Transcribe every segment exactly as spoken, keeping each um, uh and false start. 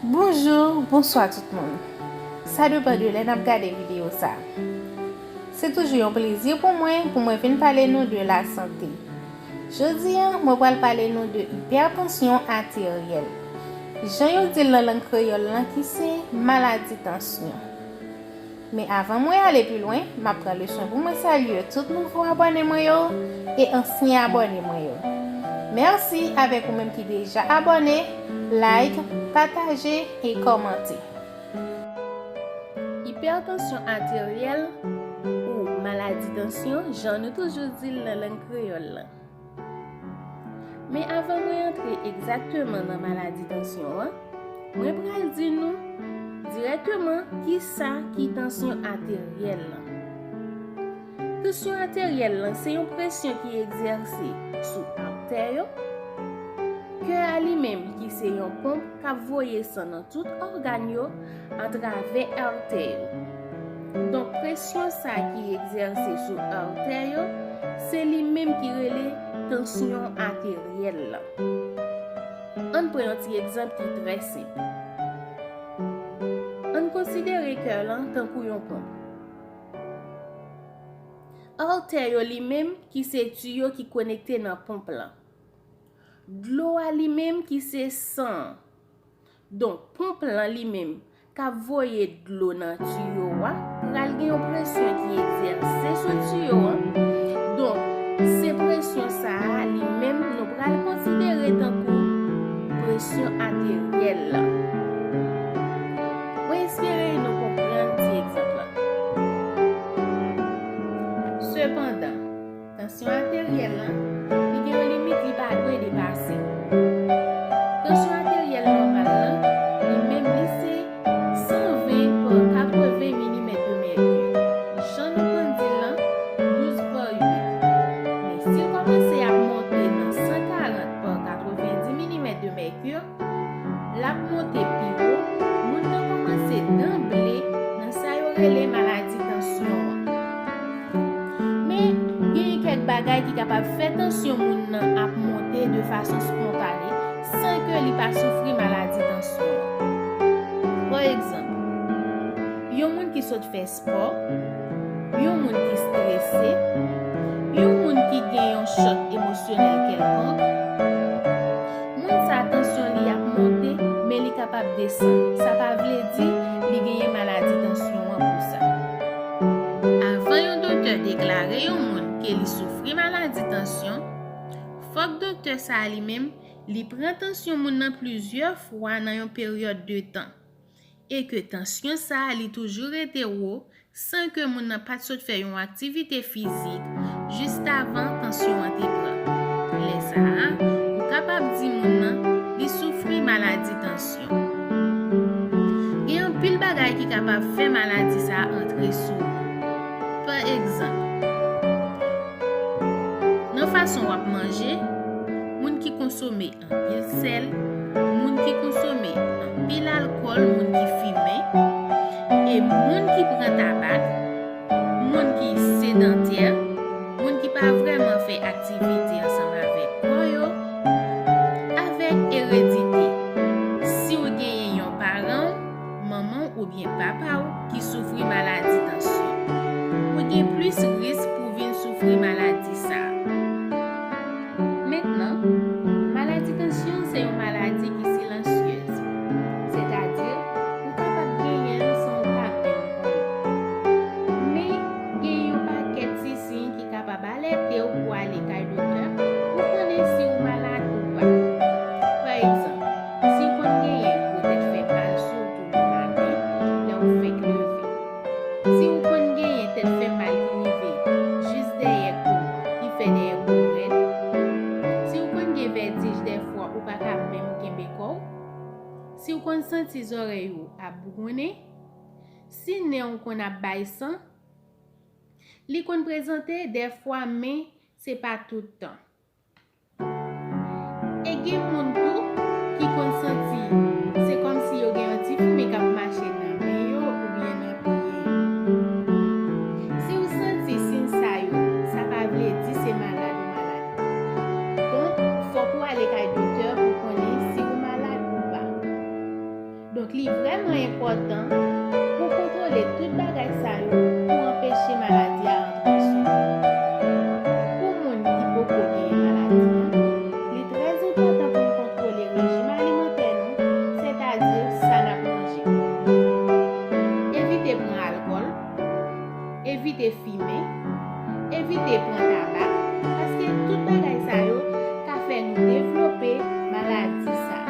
Bonjou, bonswa tout moun. Sa depann de lè n ap gade videyo sa. Se toujou yon plezi pou mwen, pou mwen vin pale nou de lasante. Jodi a, mwen pral pale nou de ipètansyon ateryèl. Jan yo di l nan lang kreyòl lan ki se maladi tansyon. Men avan mwen ale pi lwen, m ap pran le swen pou mwen salye tout nouvo abòne mwen yo e ansyen abòne mwen yo. Mèsi avèk ou menm ki deja abòne, like, pataje e kòmante. Ipètansyon ateryèl ou maladi tansyon, jan nou toujou di l nan lang kreyòl lan. Men avan mwen antre egzakteman nan maladi tansyon an, mwen pral di nou dirèkteman kisa ki tansyon ateryèl lan. Tansyon ateryèl lan se yon presyon ki egzèse sou artè yo. Kè a li menm ki se yon ponp k ap voye san nan tout ògàn yo atravè artè yo. Donk, presyon sa ki egzèse sou artè yo, se li menm ki rele tansyon ateryèl lan. Ann pran yon ti egzanp ki trè senp. Ann konsidere kè lan tankou yon ponp. Artè yo li menm ki se tiyo ki konekte nan ponp lan. Dlo a li menm ki se san an. Donk, ponp lan li menm k ap voye dlo nan tiyo a pral gen yon presyon ki egzèse sou tiyo an. Donk, se presyon sa a li menm nou pral konsidere tankou presyon ateryèl lan. Mwen espere nou konprann ti egzanp lan. Sepandan, tansyon ateryèl lan, li gen yon limit li pa dwe depase. Tansyon ateryèl nòmal lan, li menm li se san ven pa katreven milimèt de mèki. Jan nou konn di l lan, douz pa uit. Men si l kòmanse ap monte nan san karant pa katreven di milimèt de mèki, l ap monte pi wo, moun nan kòmanse danble nan sa yo rele maladi tansyon an. Men, genyen kèk bagay ki kapab fè tansyon moun nan ap monte de fason spontane, san ke li pa soufri maladi tansyon an. Pa egzanp, yon moun ki sot fè spò, yon moun ki strese, yon moun ki gen yon chòk emosyonèl kèlkonk, moun sa tansyon li ap monte, men li kapab desann. Sa pa vle di li genyen maladi tansyon an pou sa. Avan yon doktè deklare yon moun ke li soufri maladi tansyon, fòk doktè sa a li menm li pran tansyon moun nan plizyè fwa nan yon peryòd de tan, e ke tansyon sa a li toujou rete wo san ke moun nan pa t sot fè yon aktivite fizik jis avan tansyon an te pran. Lè sa a, ou kapab di moun nan li soufri maladi tansyon. Gen anpil bagay ki kapab fè maladi sa a antre sou ou. Pa egzanp, nan fason w ap manje, moun ki konsome anpil sèl, moun ki konsome anpil alkòl, moun ki fimen, e moun ki pran tabak, moun ki sedantè, moun ki pa vrèman fè aktivite ansanm avèk kò yo, avèk eredite. Si w genyen yon paran w, manman w oubyen papa w ki soufri maladi tansyon, ou gen plis risk pou vin soufri maladi sa a. Mentnan, maladi tansyon se yon maladi ki silansyèz, sètadi ou kapab genyen l san w pa menm konnen. Men, gen yon pakèt ti siy ki kapab alète w pou ale kay doktè pou konnen si w malad ou pa. Pa egzanp, si w konn genyen gwo tèt fè mal sou w tou le maten lè w fenk leve. Si w konn genyen tèt fè mal ki rive jis dèyè kou, ki fè dèyè kou w rèd. Si w konn gen vètij dèfwa ou pa ka menm kenbe kò w. Si w konn santi zòrèy ou ap bougonnen. Si nen w konn ap bay san. Li konn prezante dèfwa, men se pa tout tan. E gen moun tou ki konn santi se kòmsi yo gen yon ti fimen k ap mache nan men yo oubyen nan pye yo. Si w santi siy sa yo, sa pa vle di se malad ou malad. Donk, fòk ou ale kay doktè pou konnen si w malad ou pa. Donk, li vrèman enpòtan pou kontwole tout bagay sa yo pou anpeche maladi a antre sou ou. Pou moun ki poko genyen maladi a, li trè enpòtan pou n kontwole rejim alimantè nou, sètadi sa n ap manje. Evite pran alkòl, evite fimen, evite pran tabak, paske tout bagay sa yo ka fè nou devlope maladi sa.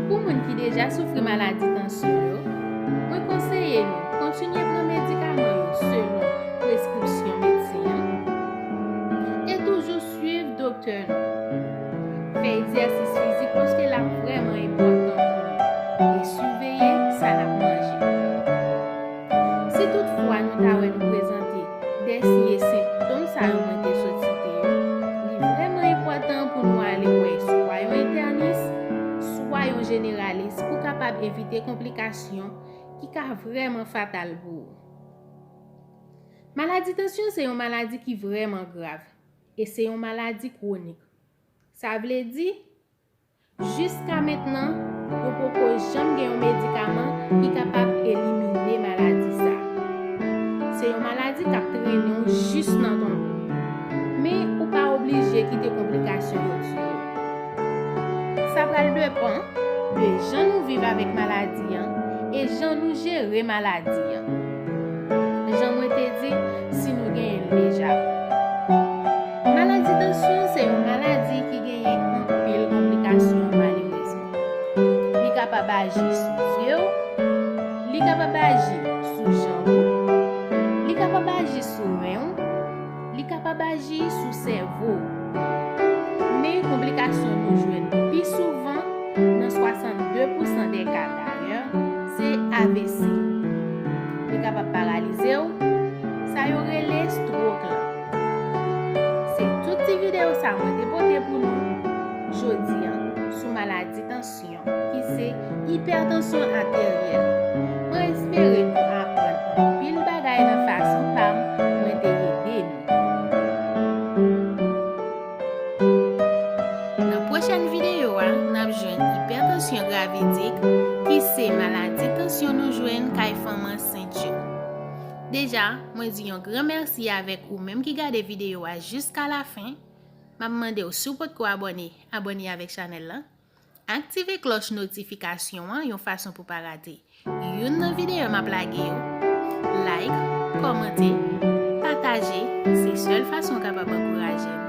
Pou moun ki deja soufri maladi tansyon yo, mwen konseye nou kontinye pran medikaman yo selon preskripsyon medsen an e toujou swiv doktè nou. Fè egzèsis fizik paske l ap vrèman enpòtan pou nou e siveye sa n ap manje. Si toutfwa nou ta wè nou prezante de siy e sentòm sa yo mwen te sot site yo, li vrèman enpòtan pou nou ale wè swa yon entènis, swa yon jeneralis pou kapab evite konplikasyon ki ka vrèman fatal pou ou. Maladi tansyon se yon maladi ki vrèman grav e se yon maladi kwonik. Sa vle di, jiska mentnan, nou poko janm gen yon medikaman ki kapab elimine maladi sa. Se yon maladi k ap trennen w jis nan tonbo. Men ou pa oblije kite konplikasyon yo tiye w. Sa pral depann de jan nou viv avèk maladi an e jan nou jere maladi an. Jan mwen te di, si nou genyen l deja. Maladi tansyon se yon maladi ki genyen anpil konplikasyon malerezman. Li kapab aji sou zye w, li kapab aji sou janm ou, li kapab aji sou ren w, li kapab aji sou sèvo w. Men konplikasyon nou jwenn pi souvan nan swasannde pousan dè ka dayè, se A V C. Li kapab paralize w, sa yo rele stroke lan. Se tout ti videyo sa mwen te pote pou nou jodi an sou maladi tansyon ki se ipètansyon ateryèl. Mwen espere nou aprann anpil bagay nan fason pa m mwen te ede nou. Nan pwochèn videyo a, n ap jwenn ipètansyon gravidik ki se maladi tansyon nou jwenn kay fanm ansent yo. Deja, mwen di yon gran mèsi avèk ou menm ki gade videyo a jiska lafen. M ap mande w si w potko abòne, abòne avèk chanèl lan. Aktive klòch notifikasyon an yon fason pou pa rate youn nan videyo m ap lage yo. Like, kòmante, pataje, se sèl fason w kapab ankouraje m